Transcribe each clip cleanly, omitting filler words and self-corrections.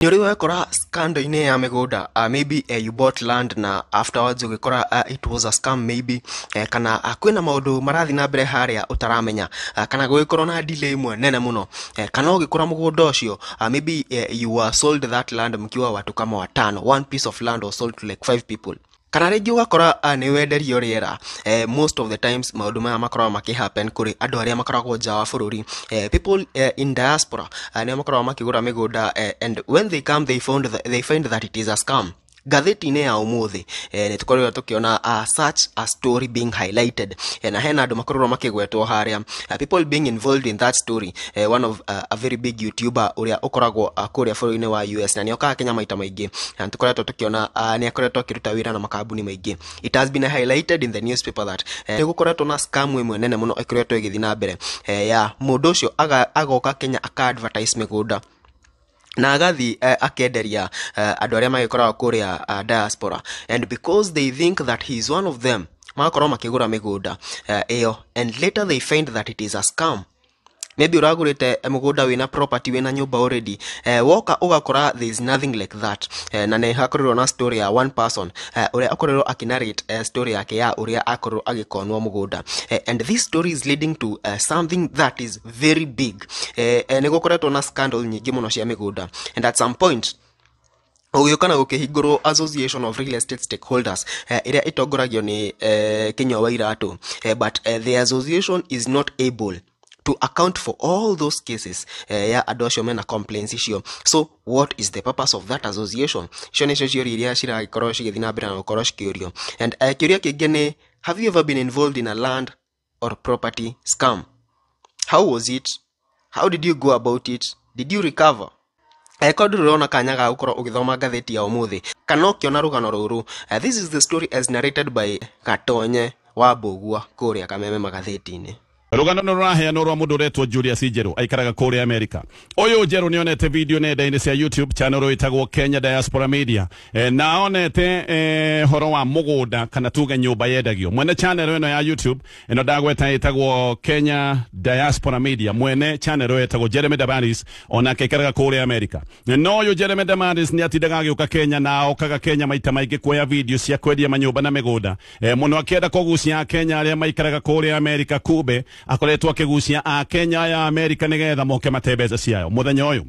Nĩ ũrĩ wekora scandal-inĩ ya mĩgũnda? Maybe you bought land na afterwards ũgĩkora it was a scam maybe, kana kwĩna maũndũ marathiĩ na mbere harĩa ũtaramenya, kana gũgĩkorwo na delay ĩmwe nene mũno, kana ũgĩkora mũgũnda ũcio, maybe you were sold that land mkiwa watu kama watano. One piece of land was sold to like five people. Kana rĩngĩ ũgakora nĩ wenderio rĩera. Most of the times maũndũ maya makoragwo makĩ happen kũrĩ andũ arĩa makoragwo nja wa bũrũri, people in diaspora, nĩo makoragwo makĩgũra mĩgũnda, and when they come they find that it is a scam. Ngathĩti-inĩ ya ũmũthĩ nĩ tũkoretwo tũkĩona such a story being highlighted, na hena andũ makoretwo makĩgwetwo harĩa, people being involved in that story, one of a very big YouTuber ũrĩa ũkoragwo kũrĩa bũrũri-inĩ wa US na nĩ okaga Kenya maita maingĩ, na nĩ tũkoretwo tũkĩona nĩ akoretwo akĩruta wĩra na makambuni maingĩ. It has been highlighted in the newspaper that nĩ gũkoretwo na scam ĩmwe nene mũno ĩkoretwo ĩgĩthiĩ na mbere, ya mũndũ ũcio agoka Kenya aka advertise mĩgũnda na agathi akenderia andũ arĩa magĩkoragwo kũrĩa diaspora, and because they think that he is one of them, magakorwo makĩgũra mĩgũnda ĩyo, and later they find that it is a scam. Maybe ũragũrĩte mũgũnda wĩna property, wĩna nyũmba already, woka ũgakora there is nothing like that. Na nĩ hakorirwo na story ya one person ũrĩa akorirwo akĩnarrate story yake ya ũrĩa akorirwo agĩkonwo mũgũnda, and this story is leading to something that is very big. Nĩ gũkoretwo na scandal nyingĩ mũno cia mĩgũnda, and at some point ũgĩũka na gũkĩhingũrwo Association of Real Estate Stakeholders, ĩrĩa ĩtongoragio nĩ Kinyua wa Iratũ, but the association is not able to account for all those cases ya andũ acio mena complaints icio. So what is the purpose of that association? Icio nĩcio ciũria iria ciragĩkorwo cigĩthiĩ na mbere na gũkorwo cikĩũrio. And kĩũria kĩngĩ nĩ, have you ever been involved in a land or property scam? How was it? How did you go about it? Did you recover? Angĩkorwo ndũrĩ ũrona kanya ga gũkorwo ũgĩthoma ngathĩti ya ũmũthĩ kana ũkĩona rũgano rũrũ, this is the story as narrated by Gatonye wa Mbũgua kũrĩa Kameme magathĩti-inĩ. Rũgano nĩ rũraheanwo rwa mũndũ ũretwo Julius Njerũ, aikaraga kũrĩa Amerika. Ũyũ Njerũ nĩ onete video nenda-inĩ cia YouTube channel ĩtagwo Kenya Diaspora Media, na onete horo wa mũgũnda kana tuge nyũmba yendagio. Mwene channel ĩno ya YouTube ĩno ndagweta ĩtagwo Kenya Diaspora Media, mwene channel ĩyo ĩtagwo Jeremy Damaris, onake aikaraga kũrĩa Amerika. No ũyũ Jeremy Damaris nĩ atindaga agĩũka Kenya na okaga Kenya maita maingĩ kuoya video cia kwendia manyũmba na mĩgũnda, mũno akĩenda kũgucia Akenya arĩa maikaraga kũrĩa Amerika, kumbe akoretwo akĩgucia Akenya aya Amerika nĩgetha moke mate mbeca ciayo. Mũthenya ũyũ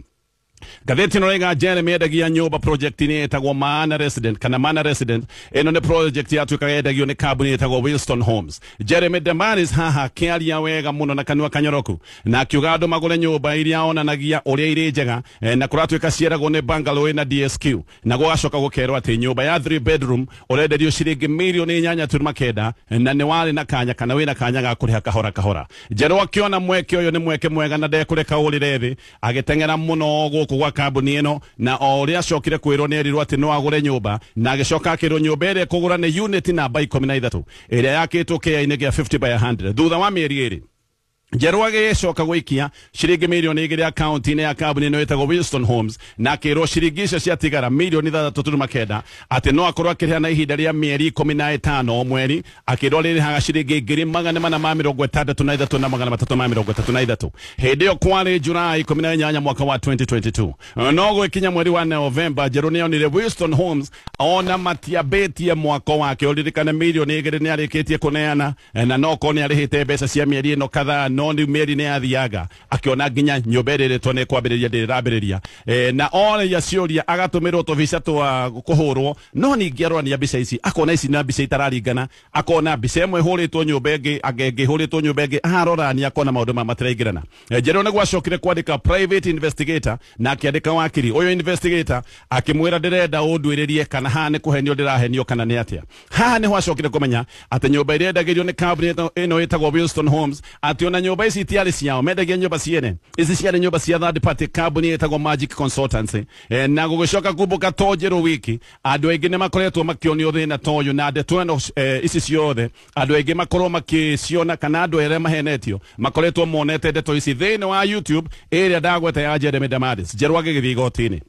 ngathĩti ĩno raiga Jeremy endagia nyũmba project-inĩ ĩtagwo Maana Resident kana Maana Resident. Ĩno nĩ project yatuĩkaga yendagio nĩ kambuni ĩtagwo Wilston Homes. Jeremy Damaris haha akĩaria wega mũno na kanua kanyoroku na akiuga andũ magũre nyũmba iria onanagia ũrĩa irĩ njega, na kũratuĩka cieragwo nĩ bungalow ĩna DSQ, na gũgacoka gũkerwo atĩ nyũmba ya 3 bedroom ũrenderio ciringi mirioni 8.9, na nĩ warĩ na kanya kana wĩna kanya ga kũrĩha kahora kahora. Njerũ akĩona mweke ũyũ nĩ mweke mwega na ndekũreka ũrĩre thĩ, agĩteng'era mũno gũkũ gwa kambuni ĩno, na o ũrĩa acokire kwĩrwo nĩ erirwo atĩ no agũre nyũmba, na agĩcoka akĩrwo nyũmba ĩrĩa ekũgũra nĩ unit namba 13 ĩrĩa yakĩtwo kĩaya-inĩ kĩa 50 by 100. Thutha wa mĩeri 2 Njerũ agĩcoka gũikia ciringi mirioni 2 akaunti-inĩ ya kambuni ĩno ĩtagwo Wilston Homes, na akĩrwo ciringi icio ciatigara mirioni 6.9 atĩ no akorwo akĩrĩha na ihinda rĩa mĩeri 15 o mweri, akĩrwo rĩrĩhaga ciringi 463,333. Hĩndĩ ĩyo kwarĩ Julai 18 mwaka wa 2022. No gwĩkinya mweri wa Novemba, Njerũ nĩonire Wilston Homes ona matiambĩtie mwako wake. Ũririkane mirioni 2 nĩ arĩkĩtie kũneana, na no korwo nĩ arĩhĩte mbeca cia mĩeri ĩno kadhaa, no rĩu mĩeri nĩ yathiaga, akĩona nginya nyũmba ĩrĩa ĩrĩtwo nĩ kwambĩrĩria ndĩrambĩrĩria, na oria ciũria agatũmĩrwo tũbica twa kũhũrwo, no ningĩ arorania mbica ici akona ici na mbica itararingana, akona mbica ĩmwe ĩhũrĩtwo nyũmba ĩngĩ, ĩngĩ ĩhũrĩtwo nyũmba ĩngĩ, arorania akona maũndũ ma matiraingĩrana. Njerũ nĩguo acokire kwandĩka private investigator na akĩandĩka wakiri. Ũyũ investigator akĩmwĩra, "Ndĩrenda ũnduĩrĩrie kana haha nĩ kũhenio ndĩrahenio kana nĩ atĩa." Haha nĩho acokire kũmenya atĩ nyũmba ĩrĩa endagĩrio nĩ kambuni ĩno ĩtagwo Wilston Homes, atĩ ona nyũmba ici itiarĩ ciao, mendagia nyũmba ciene, ici ciarĩ nyũmba cia third party, kambuni ĩtagwo Magic Consultancy. Na gũgĩcoka kumbũka to Njerũ wiki, andũ aingĩ nĩ makoretwo makĩonio thĩna ta ũyũ, na ndeto ĩno, ici ciothe andũ aingĩ makorwo makĩciona kana andũ arĩa mahenetio makoretwo monete ndeto ici thĩinĩ wa YouTube ĩrĩa ndagweta ya Jeremy Damaris. Njerũ agĩgĩthiĩ igoti-inĩ.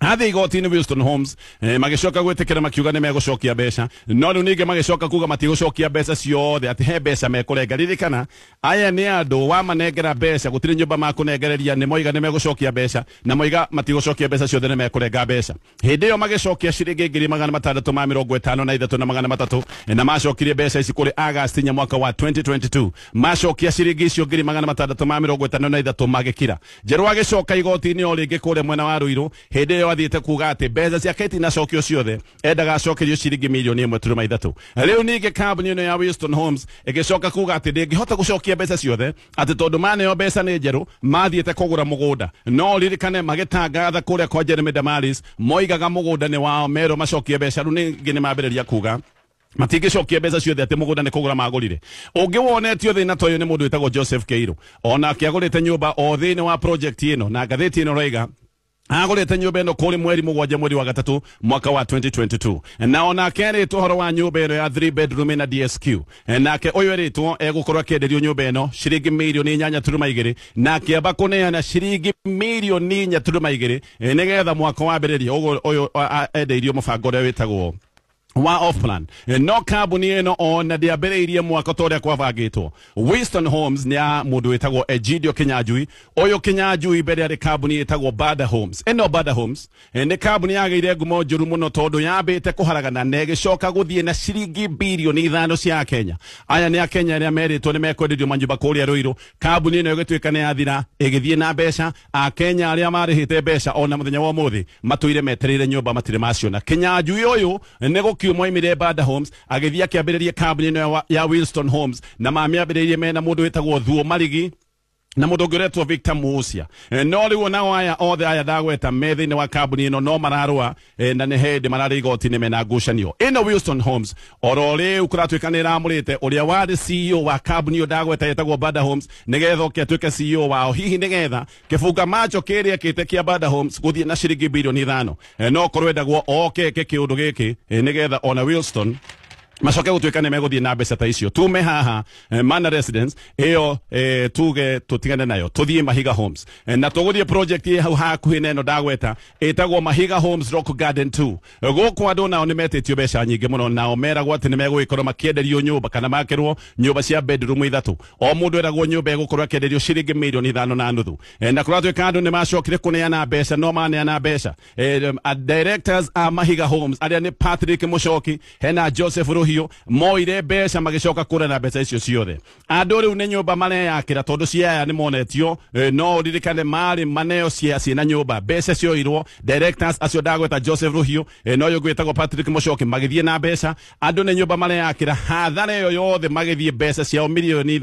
Athiĩ igoti-inĩ Wilston Homes magĩcoka gwĩtĩkĩra, makiuga nĩ megũcokia mbeca, no rĩu ningĩ magĩcoka kuga matigũcokia mbeca ciothe, atĩ he mbeca mekũrenga. Ririkana aya nĩ andũ wamanengera mbeca gũtirĩ nyũmba makũnengereria, nĩ moiga nĩ megũcokia mbeca na moiga matigũcokia mbeca ciothe, nĩ mekũrenga mbeca. Hĩndĩ ĩyo magĩcokia ciringi 653,300, na macokirie mbeca ici kũrĩ August 4 mwaka wa 2022. Macokia ciringi icio 653,000 magĩkira. Njerũ agĩcoka igoti-inĩ o rĩngĩ kũrĩa mwena wa Ruiru, hĩndĩ ĩyo athiĩte kuga atĩ mbeca ciake itinacokio ciothe, endaga acokerio ciringi 1.3 mirioni. Rĩu ningĩ kambuni ĩno ya Winston Homes ĩgĩcoka kuga atĩ ndĩngĩhota gũcokia mbeca ciothe, atĩ tondũ maneo mbeca nĩ njerũ mathiĩte kũgũra mũgũnda. No ririkane magĩtangatha kũrĩa kwa Jeremy Damaris moigaga mũgũnda nĩ wao, merwo macokie mbeca. Rĩu ningĩ nĩ mambĩrĩria kuga matingĩcokia mbeca ciothe, atĩ mũgũnda nĩ kũgũra magũrire. Ũngĩ wonetio thĩna ta ũyũ nĩ mũndũ wĩtagwo Joseph Keiru, onake agũrĩte nyũmba o thĩinĩ wa project ĩno, na ngathĩti ĩno raiga agũrĩte nyũmba ĩno kũrĩ mweri 7 mweri wa gatatũ mwaka wa 2022, na onake erĩtwo ũhoro wa nyũmba ĩno ya 3 bedroom na DSQ. Nake ũyũ erĩtwo egũkorwo akĩenderio nyũmba ĩno ciringi 8.2 mirioni, na akĩamba kũneana ciringi 4.2 mirioni nĩgetha mwaka wambĩrĩrie. Ũguo ũyũ endeirio mũbango ũrĩa wĩtagwo wa off plan, no kambuni ĩno ona ndĩambĩrĩirie mwaka ta ũrĩa kwabangĩtwo. Winston Homes nĩ ya mũndũ wĩtagwo Egidio Kinyanjui. Ũyũ Kinyanjui mbere arĩ kambuni ĩtagwo Bada Homes. Ĩno Bada Homes nĩ kambuni yagĩire ngumo njũru mũno tondũ yambĩte kũharagana na ĩgĩcoka gũthiĩ na ciringi 5 birioni cia Kenya. Aya nĩ Akenya arĩa merĩtwo nĩ mekwenderio manyũmba kũrĩa Ruiru. Kambuni ĩno ĩgĩtuĩka nĩ yathira, ĩgĩthiĩ na mbeca. Akenya arĩa marĩhĩte mbeca ona mũthenya wa ũmũthĩ matũire metereire nyũmba, matirĩ maciona. Kinyanjui ũyũ nĩ gũkiuma oimire Bada Homes, agĩthiĩ akĩambĩrĩria kambuni ĩno ya Wilston Homes, na mamĩambĩrĩirie mena mũndũ wĩtagwo Thuo Marigi na mũndũ ũngĩ ũretwo Victor Musia. No rĩu nao aya othe aya ndagweta me thĩinĩ wa kambuni ĩno no mararũa, na nĩ hĩndĩ mararĩ igoti-inĩ mena ngucanio ĩno. Wilson Homes oro rĩu kũratuĩka nĩ ĩramũrĩte ũrĩa warĩ CEO wa kambuni ĩyo ndagweta ĩtagwo Bada Homes, nĩgetha oke atuĩke CEO wao, hihi nĩgetha kĩbunga macho kĩrĩa kĩte kĩa Bada Homes gũthiĩ na ciringi 5 birioni. No korwo endagwo oke eke kĩũndũ gĩkĩ, nĩgetha ona Wilston macoke gũtuĩka nĩ megũthiĩ na mbeca ta icio. Tume haha Mana Residence ĩyo, tuge tũtigane nayo, tũthiĩ Mahiga Homes. Na tũgũthiĩ project ĩ hau hakuhĩ na ĩno ndagweta ĩtagwo Mahiga Homes Rock Garden 2. Gũkũ andũ nao nĩ metĩtio mbeca nyingĩ mũno, nao meragwo atĩ nĩ megũgĩkorwo makĩenderio nyũmba kana makĩrwo nyũmba cia bedroom ithatũ. O mũndũ eragwo nyũmba ĩgũkorwo akĩenderio ciringi 5.5 mirioni. Na kũratuĩka andũ nĩ macokire kũneana mbeca, no maneana mbeca, directors a Mahiga Homes arĩa nĩ Patrick Muchoki hena Joseph Ruhiu moire mbeca, magĩcoka kũra na mbeca icio ciothe. Andũ rĩu nĩ nyũmba mareyakĩra tondũ ciaya nĩ monetio. No ũririkane marĩ maneo cia ciĩna nyũmba, mbeca cioirwo directors acio ndagweta, Joseph Ruhiu na ũyũ ũngĩ wĩtagwo Patrick Muchoki, magĩthiĩ na mbeca. Andũ nĩ nyũmba mareyakĩra, hathara ĩyo yothe magĩthiĩ, mbeca ciao 5.5 mirioni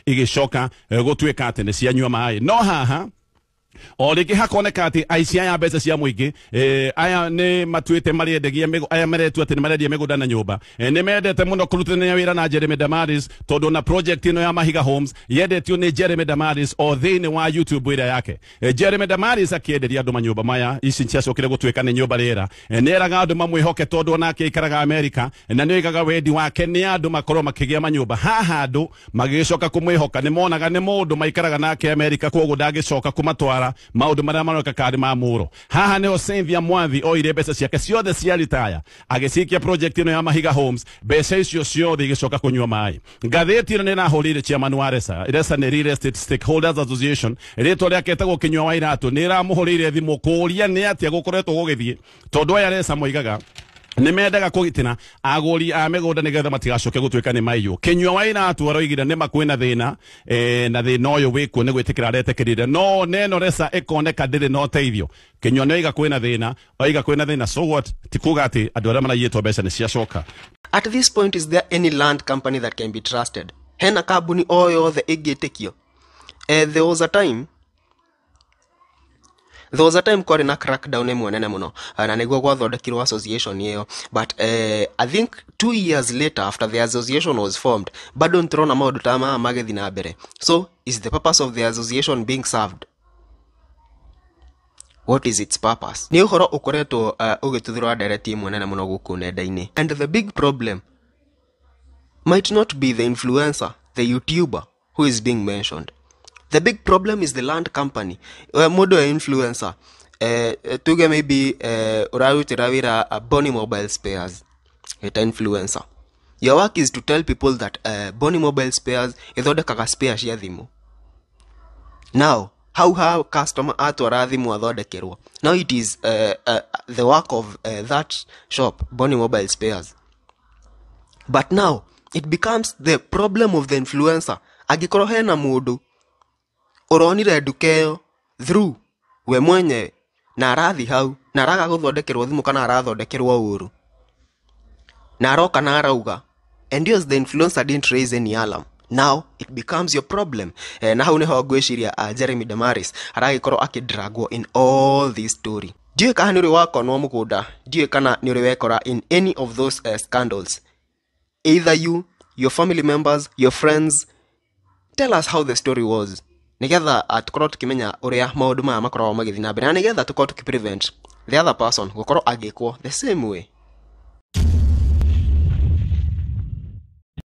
igĩcoka gũtuĩka atĩ nĩ cianyua maĩ. No haha o rĩngĩ hakoneka atĩ aici aya mbeca cia mũingĩ, aya nĩ matuĩte marĩendagia aya maretua atĩ nĩ marendia mĩgũnda na nyũmba, nĩ mendete mũno kũrutithania wĩra na Jeremy Damaris, tondũ na project ĩno ya Mahiga Homes yendetio nĩ Jeremy Damaris o thĩinĩ wa YouTube ĩrĩa yake. Jeremy Damaris akĩenderia andũ manyũmba maya, ici ciacokire gũtuĩka nĩ nyũmba rĩera. Nĩ eraga andũ mamwĩhoke tondũ onake aikaraga Amerika na nĩ oigaga wendi wake nĩ andũ makorwo makĩgĩa manyũmba. Haha andũ magĩcoka kũmwĩhoka, nĩ monaga nĩ mũndũ maikaraga nake Amerika, koguo ndangĩcoka kũmatwara maũndũ marĩa maroka karĩ ma mũro. Haha nĩho Cynthia Mwathi oire mbeca ciake ciothe cia ritaya agĩcikia project ĩno ya Mahiga Homes, mbeca icio ciothe igĩcoka kũnyua maĩ. Ngathĩti ĩno nĩ ĩrahũrĩire chairman wa RESA. RESA nĩ Real Estate Stakeholders Association, rĩtwa rĩake etagwo Kinyua wa Iratũ, nĩ ĩramũhũrĩire thimũ kũũria nĩ atĩa gũkoretwo gũgĩthiĩ, tondũ aya RESA moigaga nĩ mendaga kũgitĩra agũri a mĩgũnda nĩgetha matigacoke gũtuĩka nĩ maiyũ. Kinyua wa Iratũ aroigire nĩ ma kwĩna thĩna, na thĩna ũyũ wĩkuo nĩ gwĩtĩkĩra aretĩkĩrire, no neno RESA ĩkoneka ndĩrĩ na ũteithio. Kinyua nĩ oiga kwĩna thĩna, oiga kwĩna thĩna, so what? Ti kuga atĩ andũ arĩa maraiyĩtwo mbeca nĩ ciacoka. At this point, is there any land company that can be trusted? Hena kambuni o yothe ĩngĩtĩkio? There was a time kwarĩ na crackdown ĩmwe nene mũno, na nĩguo gwathondekirwo association ĩyo, but I think 2 years later after the association was formed, bado nĩtũrona maũndũ ta maya magĩthiĩ na mbere. So is the purpose of the association being served? What is its purpose? Nĩ ũhoro ũkoretwo ũgĩtuthũra ndereti ĩmwe nene mũno gũkũ nenda-inĩ, and the big problem might not be the influencer, the YouTuber who is being mentioned. The big problem is the land company. Mũndũ e influencer Tuge maybe ũrarutĩra wĩra Bonny Mobile Spares wĩta influencer. Your work is to tell people that Bonny Mobile Spares ĩthondekaga spare cia thimũ. Now how ha customer atwara thimũ athondekerwo, now it is the work of that shop, Bonny Mobile Spares, but now it becomes the problem of the influencer angĩkorwo hena mũndũ ũronire nduka ĩyo through we mwenyewe na arathi hau na araga gũthondekerwo thimũ kana arathondekerwo ũru na aroka na arauga, and yes, the influencer didn't raise any alarm. Now it becomes your problem. Na hau niho ngwĩciria Jeremy Damaris aragĩkorwo akĩdragwo in all this story. Ndiũĩ kana nĩ ũrĩ wakonwo mũgũnda, ndiũĩ kana nĩ ũrĩ wekora in any of those scandals, either you, your family members, your friends. Tell us how the story was nigetha tukorwo tukimenya uria maundu maya makoragwo magĩthiĩ na mbere na nigetha tukorwo tukiprevent the other person gũkorwo agĩkwo the same way.